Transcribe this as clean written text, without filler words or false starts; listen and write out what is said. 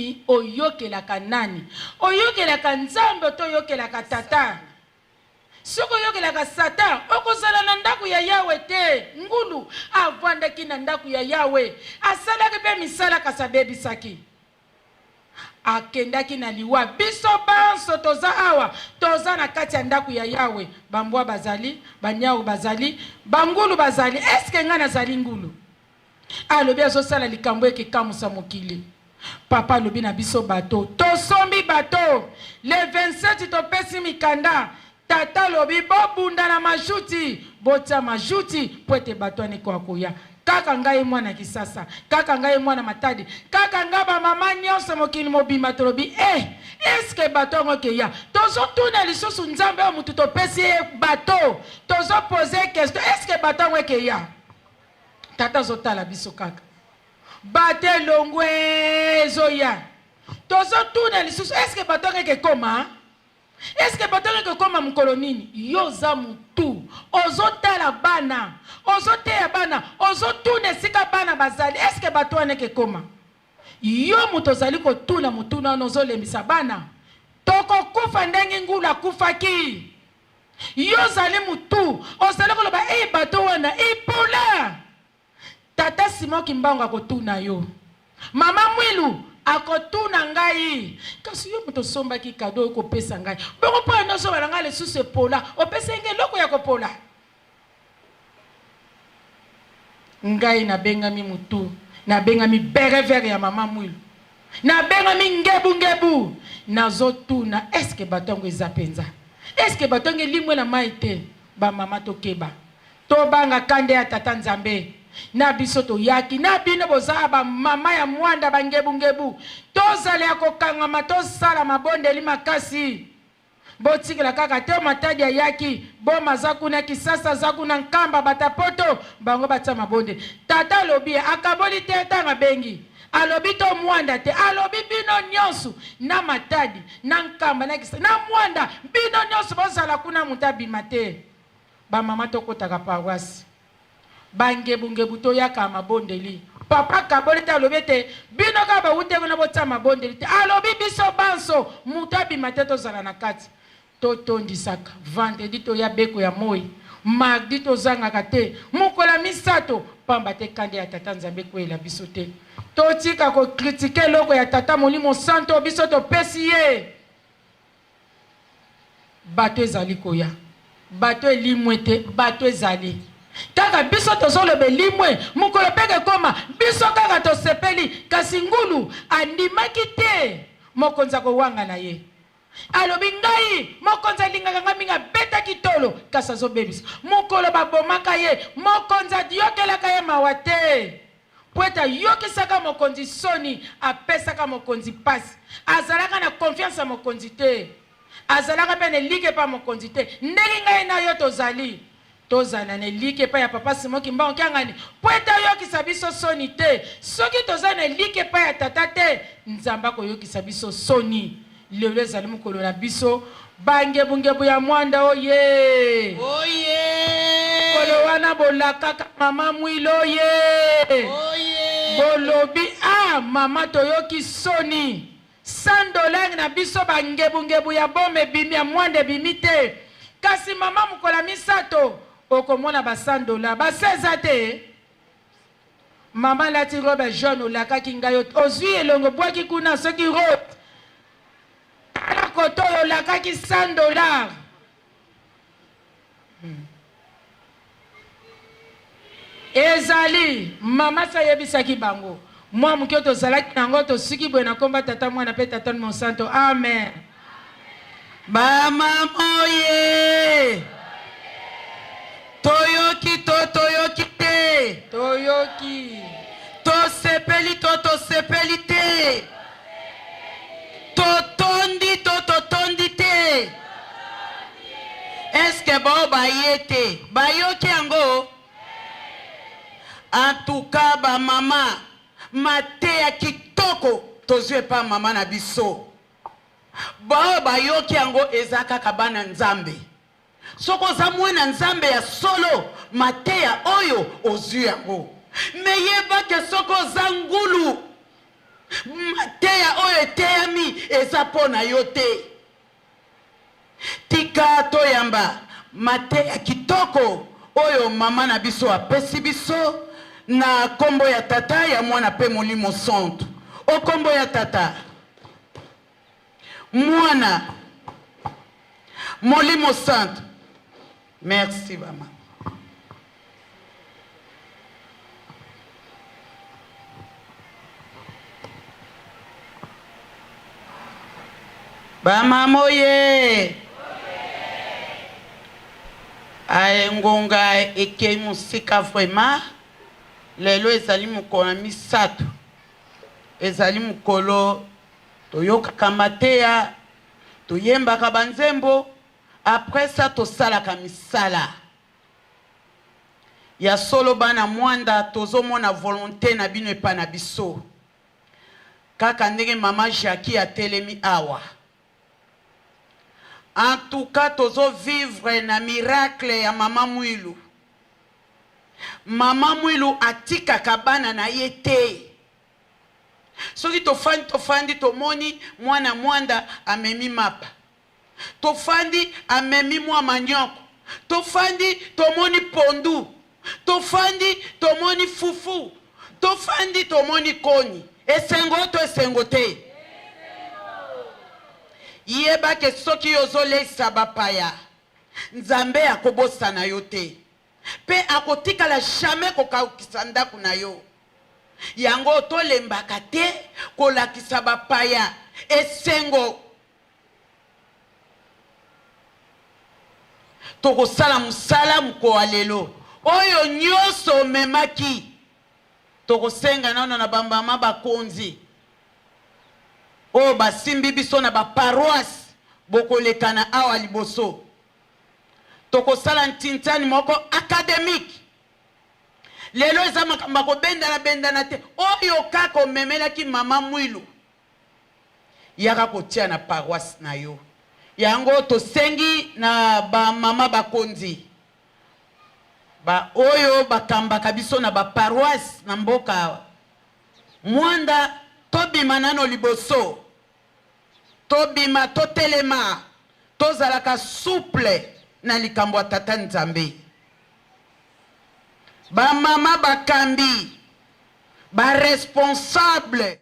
mondimi oyokelaka nani? Oyokelaka Nzambe to oyokelaka tata? Soki oyokelaka Satan, okozala na ndako ya Yawe te. Ngulu avandaki na ndako ya Yawe, asalaki mpe misala, kasi abebisaki. Akendaki na liwa. Biso banso toza awa, toza na kati ya ndako ya Yawe. Bambwa bazali, baniawu bazali, bangulu bazali. Est-ce que ngai nazali ngulu? Alobi azosala likambo ekekamusa mokili. Papa alobi na biso bato, tosombi bato le 27 topesi mikanda. Tata alobi bobunda na majuti, botia majuti mpo ete bato wana ekoka koya. Kaka ngai mwana Kisasa, kaka ngai mwana Matadi, kaka ngai bamama nyonso mokili mobimba tolobi eh, eske bato yango ekeya? Tozotuna lisusu Nzambe oyo motu topesi ye bato, tozopoze question, eske bato yango ekeya? Tata azotala biso kaka bato elongwe ezoya, tozotuna lisusu eske bato yango ekekoma? Eske bato yango ekekoma mokolo nini? Yo oza motu ozotala bana, ozoteya bana, ozotuna esika bana bazali, eske bato wana ekekoma? Yo moto ozali kotuna motuna wana, ozolembisa bana. Tokokufa ndenge ngulu akufaki. Yo ozali mutu ozali koloba eh bato wana epola. Tata Simon Kimbangu akotuna yo, mama Mwilu akotuna ngai, kasi yo moto osombaki kado oyo kopesa ngai bongo mpo na ozoba na ngai lisusu epola, opesa ngai eloko ya kopola? Ngai nabengami mutu, nabengami beret vert ya mama Mwilu, nabengami ngebu ngebu. Nazotuna eske bato yango eza penza? Eske bato yango elimwe na mai te? Ba mama tokeba, tobanga kanda ya tata Nzambe. Na biso toyaki na bino boza ba mama ya mwanda ba ngebu ngebu, tozala ya kokangama, tosala mabondeli makasi. Botikela kaka te Matadi ayaki, Boma aza kuna, Kisasa aza kuna, Nkamba, bata poto bango batia mabondeli. Tata alobi akaboli te tango abengi alobi to Mwanda te, alobi bino nionso na Matadi na Nkamba na Kisasa na Mwanda bino nionso bozala kuna moto abima te. Ba mama tokotaka paroisse. Ba ngebu ngebu toyaka mabondeli. Papa akaboli te alobi ete bino kaka bawute kuna botia mabondeli te, alobi biso banso mutu abima te tozala na kati totondisaka vendredi toya beko ya moyi mardi tozangaka te mokolo ya misato pamba te kanda ya tata Nzambe ekweyela biso te totika ko critiquer eloko ya tata molimo santo biso topesi ye. Bato ezali koya. Bato elimwe te, bato ezali. Kaka biso tozoloba elimwe, mokolo pe ekokoma, biso kaka tosepeli, kasi ngulu andimaki te mokonzi akowangana ye. Alobi ngai, mokonzi alingaka ngai mingi, abetaki tolo, kasi azobebisa. Mokolo babomaka ye, mokonzi ayokelaka ye mawa te. Mpo ete ayokisaka mokonzi soni, apesaka mokonzi mpasi. Azalaka na confiance ya mokonzi te. Azalaka mpe na elikya epai ya mokonzi te. Ndenge ngai na yo tozali, tozala na elikya epai ya Papa Simon Kimbangu Kiangani mpo ete ayokisa biso soni te. Soki tozali na elikya epai ya Tata te, Nzambe akoyokisa biso soni. Lelo ezali mokolo na biso. Bangebungebu ya Mwanda oye! Oye! Mokolo wana bolakaka mama Mwilo oye! Oye! Bolobi ah mama toyoki soni. $100 na biso bangebungebu ya Boma ebimi ya Mwanda ebimi te. Kasi mama mokolo ya misato okomona ba $100 base eza te. Mama alati robe ya jaune olakaki ngai ozui elongi obwaki kuna soki rose tala koto oyo olakaki $100. Ezali mama si ayebisaki bango mwa moke tozalaki na yango tosuki boye na komba tata mwana pe tata mosanto amen. Ba mama oye! Toyoki to toyoki te? Toyoki. Tosepeli to tosepeli te? Totondi to totondi te? Est-ce que bao baye te bayoki yango? En tout cas ba mama mateya kitoko tozwi epa mama na biso. Baoyo bayoki yango eza kaka bana Nzambe. Soki oza mwana Nzambe ya solo, mateya oyo ozwi yango. Mais yeba ke soki oza ngulu, mateya oyo. Eza mpo na yo te. Tika toyamba mateya kitoko oyo mama na biso apesi biso na kombo ya Tata, ya Mwana pe Molimo Santu. O kombo ya Tata, Mwana, Molimo Santu. Merci ba mama. Ba mama oye! Aye ngonga ekei mosika vraiment. Lelo ezali mokolo ya misato, ezali mokolo toyokaka mateya, toyembaka ba nzembo, après ça tosalaka misala. Ya solo bana Muanda tozo mona volonte na bino epa na biso. Kaka ndenge maman Jacquie atelemi awa. En tout cas tozo vivre na miracle ya maman Muilu. Maman Muilu atikaka bana na ye te. Soki tofandi tofandi tomoni mwana Muanda amemi mapa. Tofandi amemi mua manioc, tofandi tomoni pondu, tofandi tomoni fufu, tofandi tomoni koni. Esengo to esengo te? Yeba ke soki yo ozoleisa bapaya, Nzambe akobosana yo te pe akotikala jamais kokaukisa ndaku na yo. Yango tolembaka te kolakisa bapaya esengo. Tokosala mosala mokoa lelo. Oyo nyoso omemaki, tokosenga nano na bambama bakonzi oyo basimbi biso na ba paroisse, bokolekana awa liboso. Tokosala ntintani moko academique. Lelo eza makambo ya kobendana bendana te. Oyo kaka omemelaki mama Mwilu, Yaka kotia na paroisse na yo. Yango tosengi na ba mama bakonzi ba oyo bakambaka biso na ba paroisse na mboka Muanda tobima nano liboso, tobima totelema, tozalaka souple na likambo ya Tata Nzambe. Ba mama bakambi, ba responsable.